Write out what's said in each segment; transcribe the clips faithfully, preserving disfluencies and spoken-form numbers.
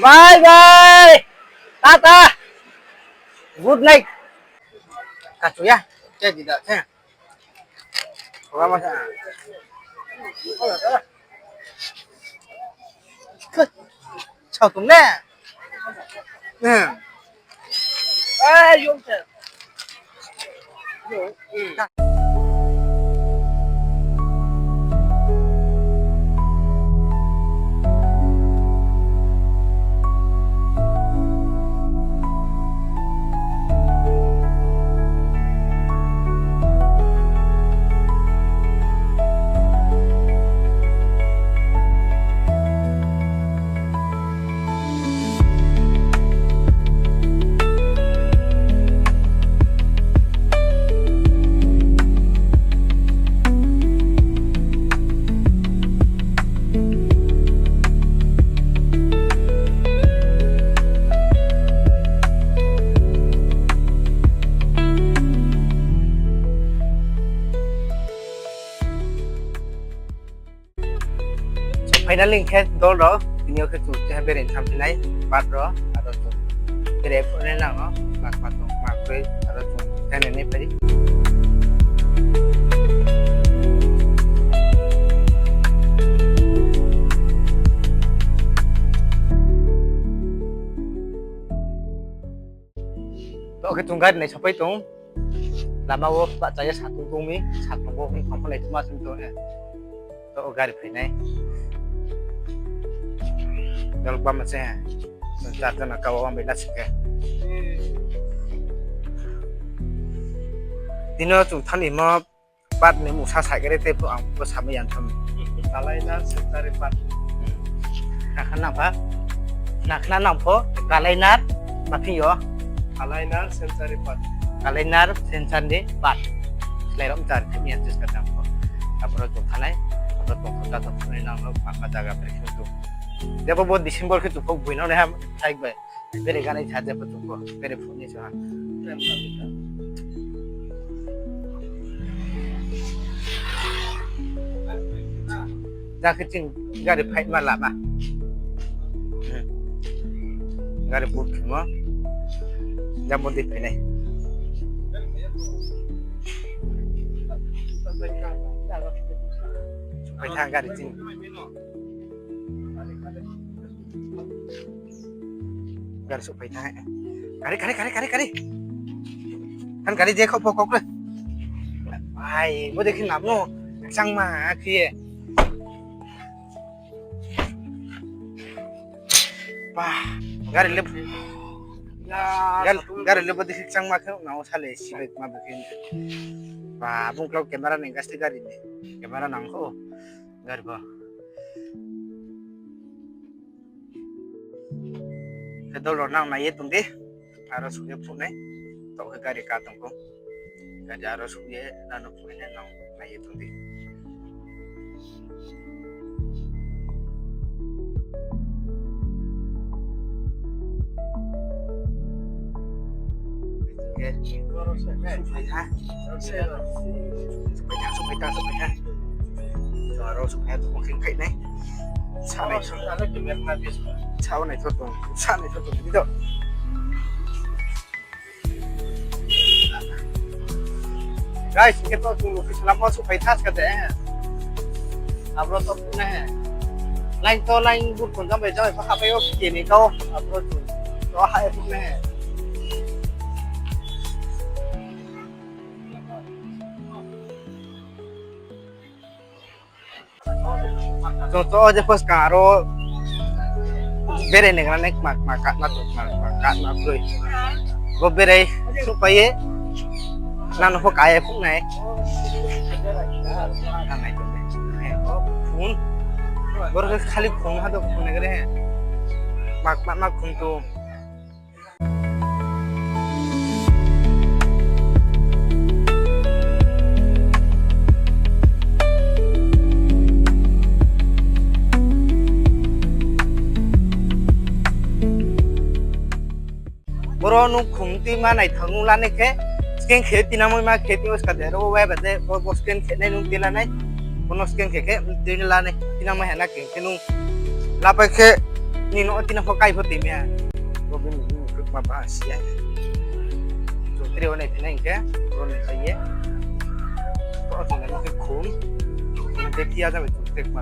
Bye bye. Tata. Good night. Kachu ya. Che di da che. Oga ma sa. Sao tong ne? Eh. Eh, yong se. So, finally khe dol rao, tini yo khe chung keha berai tham phi nai, bat rao, aro chung berai phuh nai nang no, ma kma tong, ma kroi, aro chung khe nai nai phai di. To khe chung gari nai sapai tong. Lama wo bahcha ye satung tong mi, satung wo hing thang pho nai tma sing tong he. To gari phai nai. Dol bama se he. Char jona kau ang bai lasi khe. Tini yo chung thani mo bat ni mungsa sai khe re tei pho ang pho samai yang thang. Kalainar Century Park. Khna khna nang pha. Khna khna nang pho. Kalainar. Ma phi yo. Kalainar Century Park. Kalainar Century Park. Slái rao mchar thik ya chis ka nang pho. Aboro chung khanai. Aboro chung kha ta thok nai nang no ma ma jaga bre khe tu. Jebo bo December khe chung pho bui nang nai ha sai bai. Bere ganai sa jepho chung pho, bere phone ni sa ha. Ja khe chini gari phai ma lama. Gari buk khemo. Jamo di phai nai. Phai tha gari chini. Gari souhphai tha. Gari, gari, gari, gari, gari. Kan gari je kho pho kok le. Ai, bo dekhi nam no. Changma khe ye. Ba, gari le. Gari, gari le bo dekhi changma khe na o sale sibai ma bo khe. Ba, bung klau camera ni gasti gari ni. Camera nang kho. Gari bo. Khe dol rao nang nai ye tong di. Aro suh ye phuh nai. Taoh khe gari ka tong kho. Gari aro suh ye nano phuh nai nang nai ye tong di. Khe, souhphai tha. Souhphai tha, souhphai tha, souhphai tha. Aro souhphai tha, tong khe phai nai. Sa nai tho. Sa nai tho tong, sa nai tho tong, di do. Guys, hingkhe to chung location lama souhphai tha ska de. Abro to phuh nai he. Line to line bur khon jam bai jam bai pha khapai o khe ni kau. Abro chung to ha e phuh nai he. Joto je pho ska aro berai naigra nai kma kma katma tong kma kma katma kroi. Bo berai souhphai ye nano pho ka ye phuh nai. Phone. Boro khe khali phone ha do phone naigra he. Kma kma ma phone to. Boro nung khum tui ma naithang nung lanai khe, scan khe tinangmai ma khe tui ska de, ro wai ba de, bo, bo scan khe nai nung tui lanai, bono scan khe khe tui lanai, tinangmai ha na khe khe nung. Lapai khe, Nini no tini pho kai pho tui mi ha. Bo bini bini kma ba si ya. Chung tre wo nai phi nai hing khe, ro nai pai ye. Bo chung nai khe khum. Nini te phi ya jang bai chung tre kma.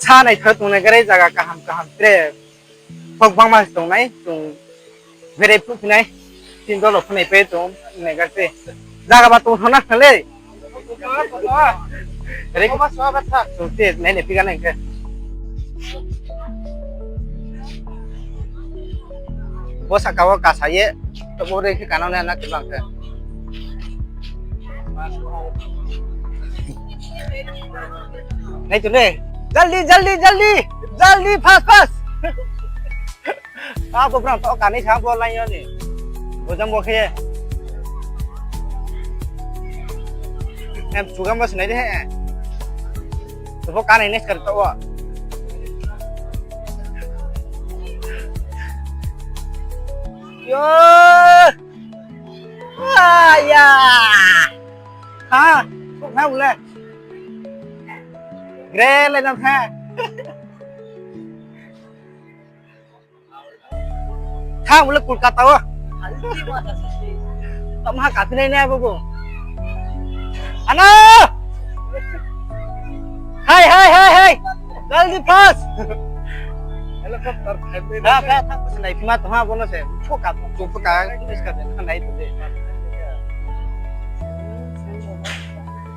Sa naithaoh tongnai gare zaga kaham kaham tre. Kok bangma se tongnai, chung berai phuh phinai. Tin dol rao phunai pai tong nai gare. Zaga ba tongthao na khnale. Re, chung te nai nai phi ga nai khe. Bo sahka wo kasa ye, to bo re khe kana nai na khe bang khe. Nai tu le. Jaldi, jaldi, jaldi. Jaldi, fast, fast. Abo brang to kanai sa bo line yo ni. Bo jang bo khe. Em, chuga mo sinai de he. To bo kanai next kar to wo. Yo. Ah, ya. Ha, ha, ule. Gre le jang ha. Thanng ule Kolkata wo. Tamo ha kaphinai nai bobo. Ano! Hai, hai, hai, hai! Jaldi fast! Helicopter phaimai na. Khe thanng se nai phima tong ha bono se. Phuka, chung phuka, iska de, nai to de.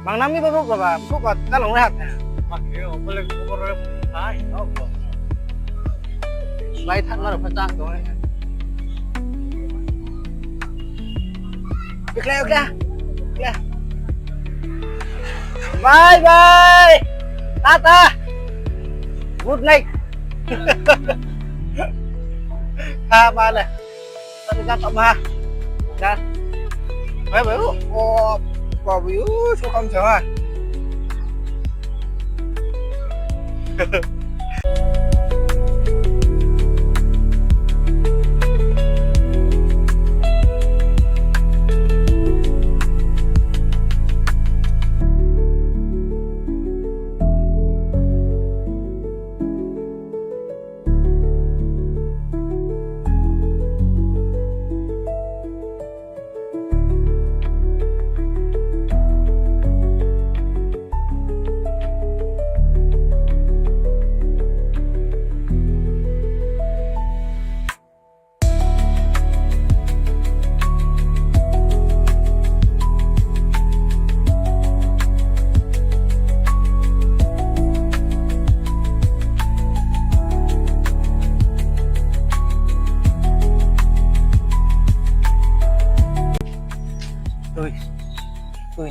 Mangnami babu baba, phuka, talong le hat. Bai thanng ma rao pha tang tong. Ikla, ikla. Ikla. Bye bye. Tata. Good night. Ha, bale. Tadi kan tak mah. Dah. Bye bye. Oh, oh, babu, suka macam ah.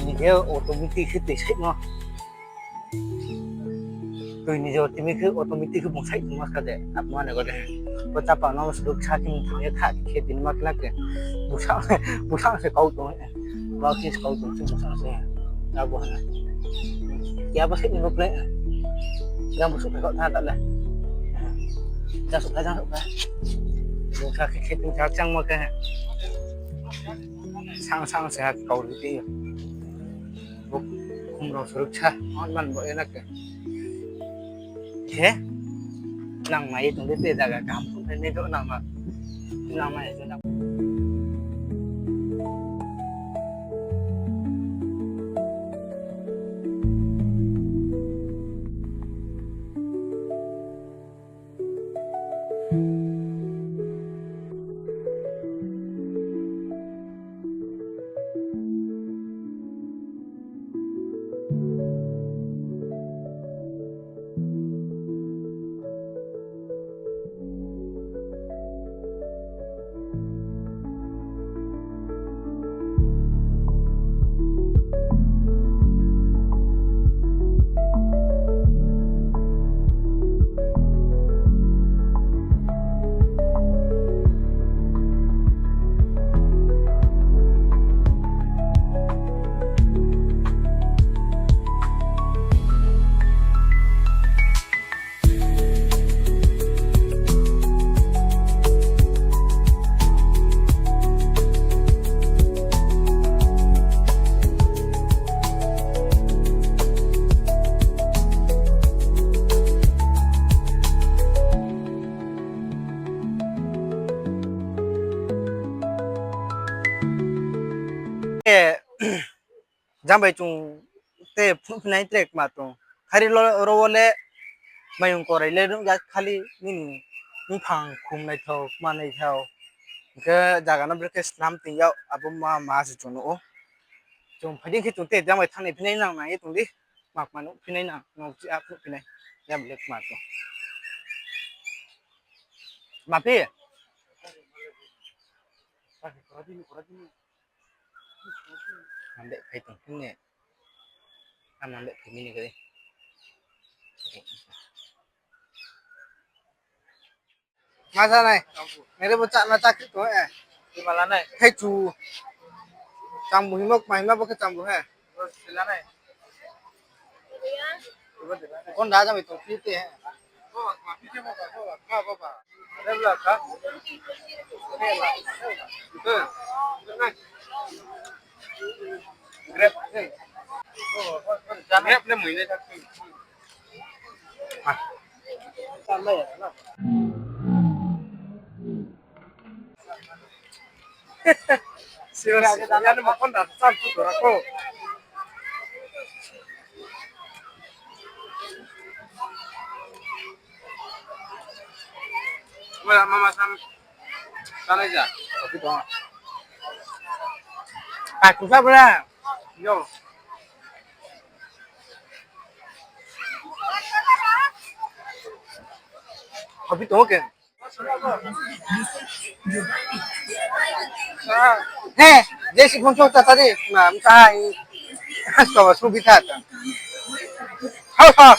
Ni je automatic khe tui saimo. Tui ni je timi khe automatic khe bung sai tongma kha de. Abo mane gode. Bo chapa no suruksa khe thang ye kha khe bini ma khe na khe. Busa, busa se kau tong. Ba khe kau tong se busa se. Abo hana. Ya ba se ni bo kle. Ya busa khe kau tha ta le. Ja sokha, ja sokha. Bung sa khe khe tui sa chang ma khe. Sang sang se ha kau ri ti. Bo khum rao suruksa, hon man bo e na khe. Khe, nang nai ye tong di te zaga kaham khum nai do nang ma. Nang nai ye tong di. Jang bai chung te phnuh phinai tre kma tong. Khari lo ro wo le mayung korai le nung ya khali nini mphang khum naithao, kma naithao. Hing khe zaga no brekhe snam tong yag, abo ma ma se chung nuh ou. Chung phai di khe chung te jang bai thanng ni phinai nang nang ye tong di. Kma kma nuh phinai nang, nung chi a phnuh phinai. Jang bai le kma tong. Ma phi? Nang de phai tong phung ne. Ang nang de phai mi ni kari. Ma sa nai. Nere bo chá na chá khe tong e. Thaichu. Changbu himo kma hima bo khe changbu he. Kon da jang bai tong phi te he. Grep le mui nai. Serious, ya ni ma kon da chá tu dora ko. Wala mama sam. Tanai ja. Aku sa bra. Yo. Abi tong ke. He, je si phone chok ta ta di, ma, mta hai. Asto ba subi tha ta. Hau tha.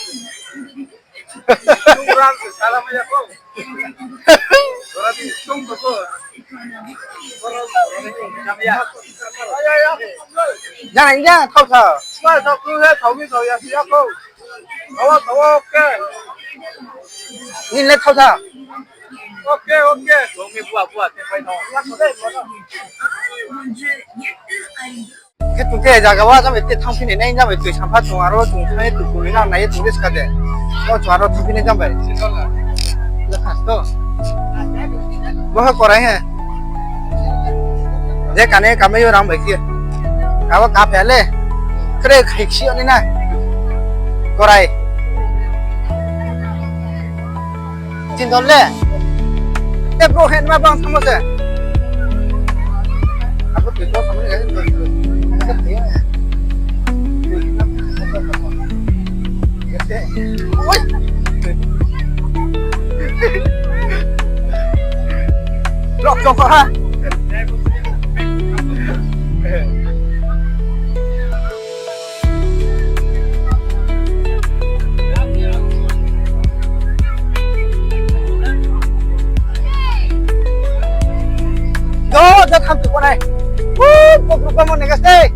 Jana india thau tha. Nini le thau tha. Khe tong khe zaga wa jang bai te thanngphi nai nai jang bai tui sampha tong aro tong thang ye tui kuni nang nai ye tong riska de. O chung aro thanngphi nai jang bai. Bo ha korai he. Je kane kamai yo rang bai khe. Abo kaphe le. Kre khai si ni na. Korai. Chin dol le. Te bro hen ma bang thamo se. Abo tui to samani ga. Oi. Lok chong ha. Thamtui pho nai. Bo group kamo ni kase.